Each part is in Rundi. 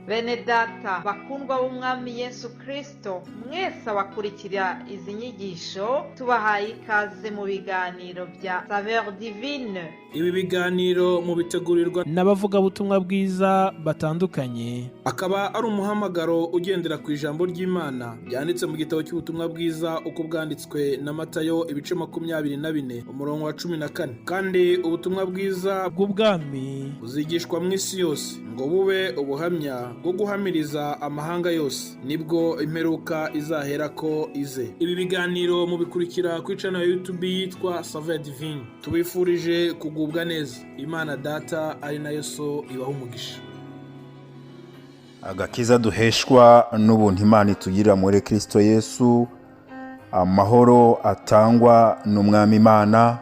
Bene data bakundwa b'Umwami Yesu Kristo, mwese abakurikira izi nyigisho, tubahaye ikaze mu biganiro bya Saveur Divine. Ibi biganiro mubitegurirwa n'abavugabutumwa bwiza batandukanye. Akaba ari umuhamagaro ugendera ku ijambo ry'Imana ryanditse mu gitabo cy'ubutumwa bwiza uko bwanditswe na Matayo, ibice 24, umurongo wa 14. Kandi ubutumwa bwiza bw'ubwami buzigishwa mu isi yose ngo bube ubuhamya bwo guhamiriza amahanga yose, nibwo imperuka izaherako ize. Ibi biganiro mubikurikira kuri channel ya YouTube yitwa Saveur Divine. Tubifurije kugubwa neza. Imana Data ari nayo So ibaha umugisha. Agakiza duheshwa n'ubuntu Imana itugirira muri Kirisito Yesu, amahoro atangwa n'Umwami Imana,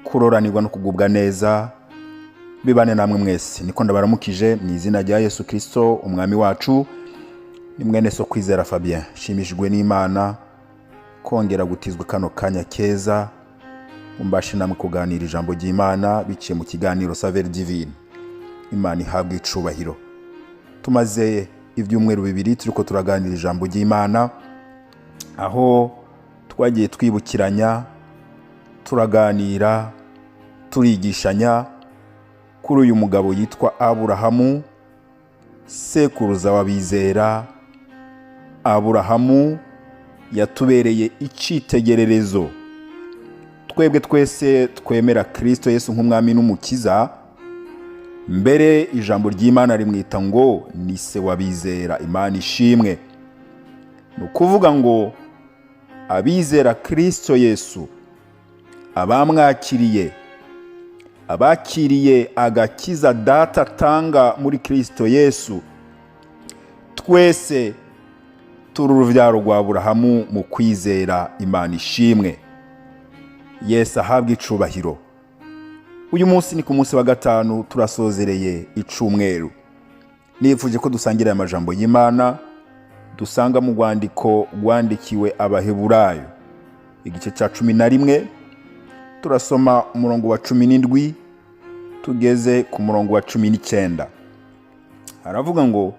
kuroranirwa no kugubwa neza bibane namwe mwese. Niko ndabaramukije mu izina rya Yesu Kirisito Umwami wacu. Ni mwene so Kwizera Fabien. Nshimishijwe n'Imana kongera gutizwa kano kanya keza mbashe namwe kuganira ijambo ry'Imana biciye mu kiganiro Saveur Divine. Imana ihabwa icubahiro. Tumaze ibyumweru 2 turiko turaganira ijambo ry'Imana, aho twagiye twibukiranya, turaganira, turigishanya kuri uyu mugabo yitwa Aburahamu, sekuruza w'abizera. Aburahamu yatubereye icyitegererezo twebwe twese twemera Kirisito Yesu nk'Umwami n'Umukiza. Mbere ijambo ry'Imana rimwita ngo ni se w'abizera. Imana ishimwe. Ni ukuvuga ngo abizera Kirisito Yesu, abamwakiriye, abakiriye agakiza Data atanga muri Kirisito Yesu, twese turi urubyaro rwa Aburahamu mu kwizera. Imana ishimwe, Yesu ahabwa icubahiro. Uyu munsi ni ku munsi wa gatanu, turasozereye icumweru. Nifuje ko dusangira aya majambo y'Imana dusanga mu rwandiko rwandikiwe Abaheburayo, igice cya 11. Turasoma umurongo wa 17 tugeze ku murongo wa 19. Haravuga ngo: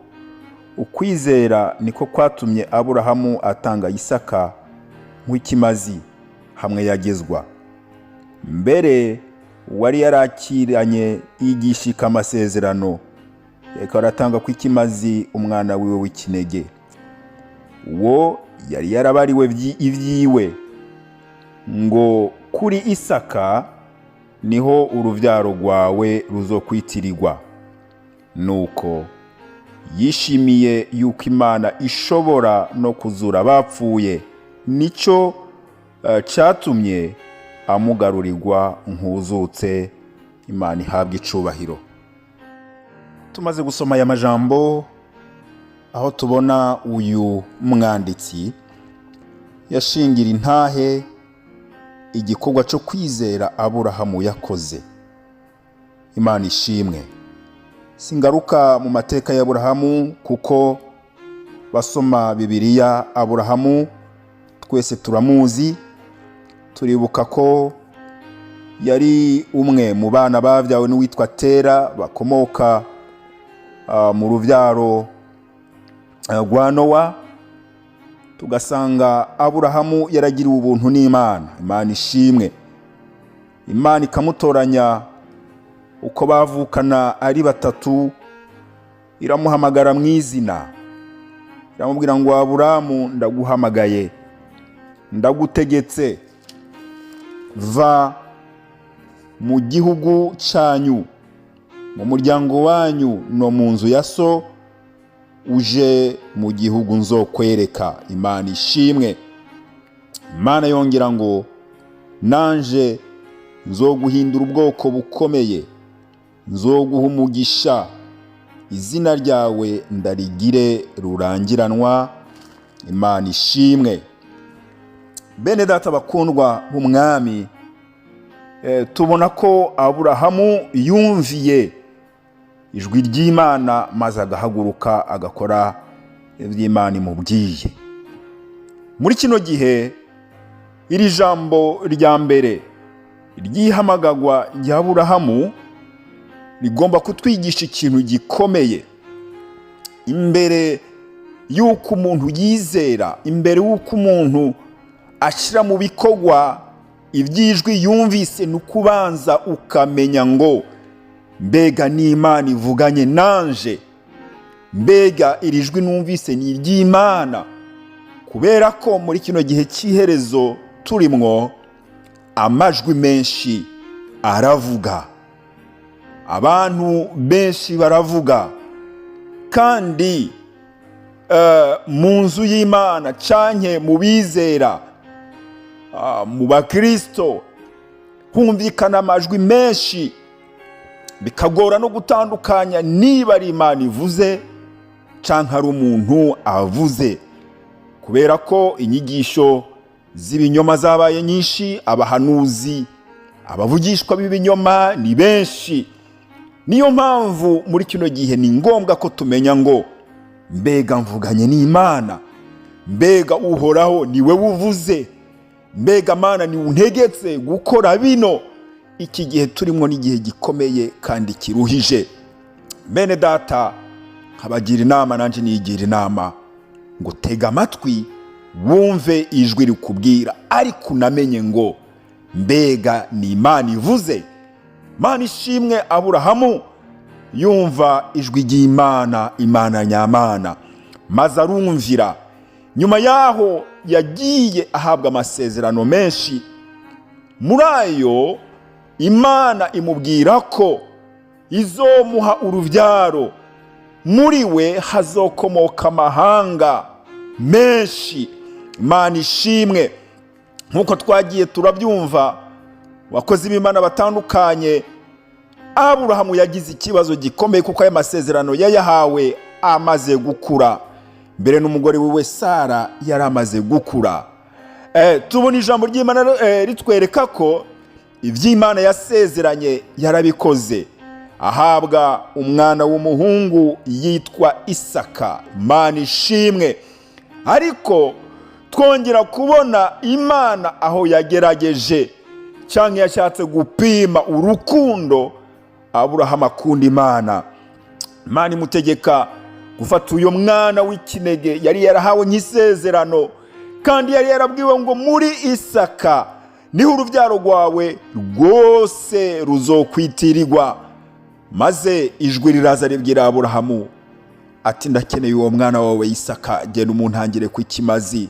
"Ukwizera niko kwatumye Aburahamu atanga Isaka nk'ikimazi hamwe yagezwa. Mbere wari yarakiranye igishika amasezerano, reka aratanga ko ikimazi umwana wiwe w'ikinege, uwo yari yarabariwe ibyiwe ngo kuri Isaka niho urubyaro rwawe ruzokwitirirwa. Nuko yishimiye yuko Imana ishobora no kuzura abapfuye, nicyo cyatumye amugarurirwa nk'uzutse. Imana ihabwa icubahiro." Tumaze gusoma aya majambo, aho tubona uyu mwanditsi yashingira intahe igikorwa cyo kwizera Aburahamu yakoze. Imana ishimwe. Singaruka mu mateka y'Aburahamu kuko basoma Bibiliya, Aburahamu twese turamuzi. Turibuka ko yari umwe mu bana babyawe n'uwitwa Tera, bakomoka mu rubyaro rwa Nowa. Tugasanga Aburahamu yaragiriwe ubuntu n'Imana. Imana ishimwe. Imana ikamutoranya uko bavukana ari batatu, iramuhamagara mu izina, iramubwira ngo: "Aburamu, ndaguhamagaye, ndagutegetse, va mu gihugu cyanyu, mu muryango wanyu no mu nzu ya so, uje mu gihugu nzokwereka." Imana ishimwe. Imana yongera ngo: "Nanje nzoguhindura ubwoko bukomeye, nzoguha umugisha, izina ryawe ndarigire rurangiranwa." Imana ishimwe. Bene data bakundwa b'Umwami, tubona ko Aburahamu yumviye ijwi ry'Imana maze agahaguruka agakora iby'Imana imubwiye. Muri kino gihe, iri jambo rya mbere ry'ihamagagwa rya Aburahamu rigomba kutwigisha ikintu gikomeye. Imbere y'uko umuntu yizera, imbere y'uko umuntu ashyira mu bikorwa iby'ijwi yumvise, ni ukubanza ukamenya ngo: "Mbega ni Imana ivuganye nanje? Mbega iri jwi numvise ni iry'Imana?" Kubera ko muri kino gihe cy'iherezo turimwo, amajwi menshi aravuga, abantu benshi baravuga, kandi mu nzu y'Imana canke mu bizera, mu bakristo, humvikana amajwi menshi, bikagora no gutandukanya niba ari Imana ivuze canke ari umuntu avuze, kubera ko inyigisho z'ibinyoma zabaye nyinshi, abahanuzi, abavugishwa b'ibinyoma ni benshi. Niyo mpamvu muri kino gihe ni ngombwa ko tumenya ngo: "Mbega mvuganye n'Imana? Mbega Uhoraho ni we uvuze? Mbega Mana ni untegetse gukora bino?" Iki gihe turimo ni igihe gikomeye kandi kiruhije. Bene data, nkabagira inama, nanjye nigira inama ngo: tega amatwi wumve ijwi rikubwira, ariko unamenye ngo: "Mbega ni Imana ivuze?" Imana ishimwe, Aburahamu yumva ijwi ry'Imana, Imana nyamana, maze arumvira. Nyuma yaho yagiye ahabwa amasezerano menshi. Muri ayo, Imana imubwira ko izomuha urubyaro, muri we hazokomoka amahanga menshi. Imana ishimwe. Nk'uko twagiye turabyumva, abakozi b'Imana batandukanye, Aburahamu yagize ikibazo gikomeye, kuko aya masezerano yayahawe amaze gukura, mbere n'umugore wiwe Sara yari amaze gukura. Tubona ijambo ry'Imana ritwereka ko iby'Imana yasezeranye yarabikoze, ahabwa umwana w'umuhungu yitwa Isaka. Imana ishimwe. Ariko twongera kubona Imana aho yagerageje cyangwa yashatse gupima urukundo Aburahamu akunda Imana. Imana imutegeka gufata uyu mwana w'ikinege yari yarahawe nk'isezerano, kandi yari yarabwiwe ngo: "Muri Isaka niho urubyaro rwawe rwose ruzokwitirirwa." Maze ijwi riraza ribwira Aburahamu ati: "Ndakeneye uwo mwana wawe Isaka, genda umuntangire ku ikimazi."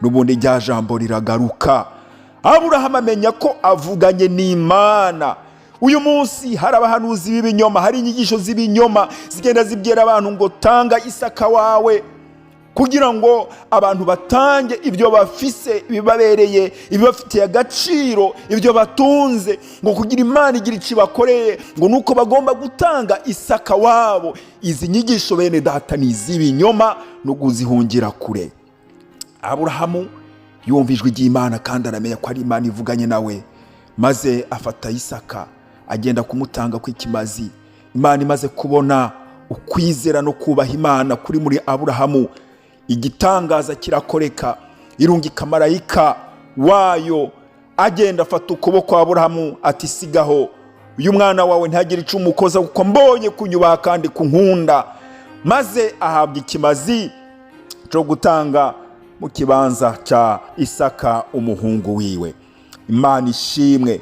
N'ubundi rya jambo riragaruka, Aburahamu amenya ko avuganye n'Imana. Uyu munsi hari abahanuzi b'ibinyoma, hari inyigisho z'ibinyoma zigenda zibwira abantu ngo: "Tanga Isaka wawe," kugira ngo abantu batange ibyo bafise ibibabereye, ibibafitiye agaciro, ibyo batunze, ngo kugira Imana igira icyo ibakoreye, ngo nuko bagomba gutanga Isaka wabo. Izi nyigisho, bene data, ni iz'ibinyoma no kuzihungira kure. Aburahamu yumva ijwi ry'Imana kandi aramenya ko ari Imana ivuganye nawe, maze afata Isaka agenda kumutanga ku ikimazi. Imana imaze kubona ukwizera no kubaha Imana kuri muri Aburahamu, igitangaza kirakoreka, irungika marayika wayo, agenda afata ukuboko Aburahamu ati: "Sigaho, uyu mwana wawe ntagire icyo umukoza, kuko mbonye kunyubaha kandi kunkunda." Maze ahabwa ikimazi cyo gutanga mu kibanza cya Isaka umuhungu wiwe. Imana ishimwe.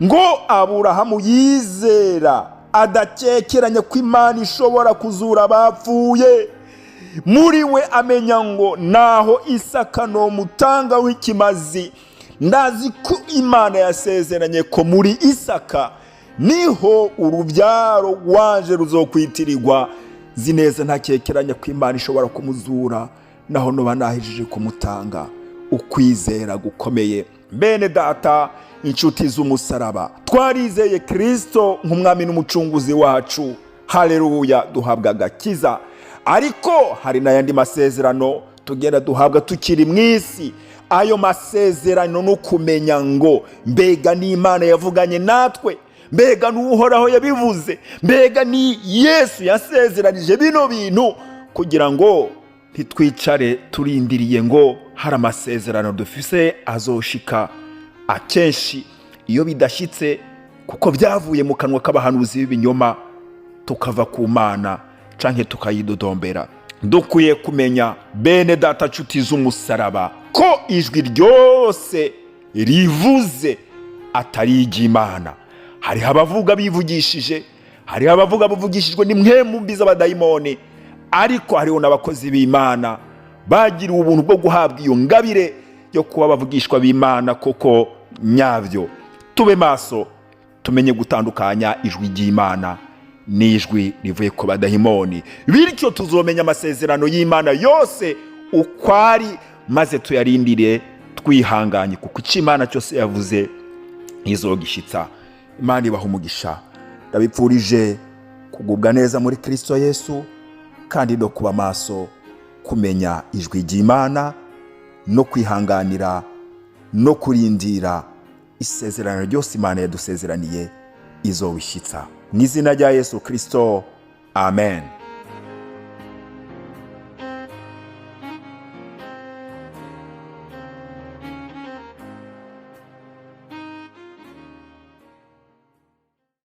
Ngo Aburahamu yizera adakekeranya ko Imana ishobora kuzura abapfuye. Muri we amenya ngo: "Naho Isaka nomutanga w'ikimazi, ndazi ko Imana yasezeranye ko muri Isaka niho urubyaro rwaje ruzokwitirirwa. Nzi neza ntakekeranya ko Imana ishobora kumuzura naho nuba nahejeje kumutanga." Ukwizera gukomeye. Bene data, inshuti z'umusaraba, twarizeye Kirisito nk'umwami n'umucunguzi wacu, haleluya, duhabwa agakiza. Ariko hari n'ayandi masezerano tugenda duhabwa tukiri mu isi. Ayo masezerano ni ukumenya ngo: "Mbega ni Imana yavuganye natwe? Mbega n'Uhoraho yabivuze? Mbega ni Yesu yasezeranije bino bintu?" Kugira ngo ntitwicare turindiriye ngo hari amasezerano dufise azoshika. Akenshi iyo bidashyitse, kuko byavuye mu kanwa k'abahanuzi b'ibinyoma, tukava ku Mana. Canke tukayidodombera. Dukwiye kumenya, bene data, nshuti z'umusaraba, ko ijwi ryose rivuze atari iry'Imana. Hariho abavuga bivugishije, hariho abavuga bavugishijwe n'impwemu mbi z'abadayimoni, ariko hariho n'abakozi b'Imana bagiriwe ubuntu bwo guhabwa iyo ngabire yo kuba abavugishwa b'Imana koko nyabyo. Tube maso, tumenye gutandukanya ijwi ry'Imana n'ijwi rivuye ku badayimoni. Bityo tuzomenya amasezerano y'Imana yose uko ari, maze tuyarindire twihanganye, kuko icyo Imana cyose yavuze izogishyitsa. Imana ibaha umugisha. Ndabipfurije kugubwa neza muri Kirisito Yesu, kandi no kuba maso, kumenya ijwi ry'Imana no kwihanganira no kurindira isezerano ryose Imana yadusezeraniye izobishyitsa. Mu izina rya Yesu Kirisito, amen.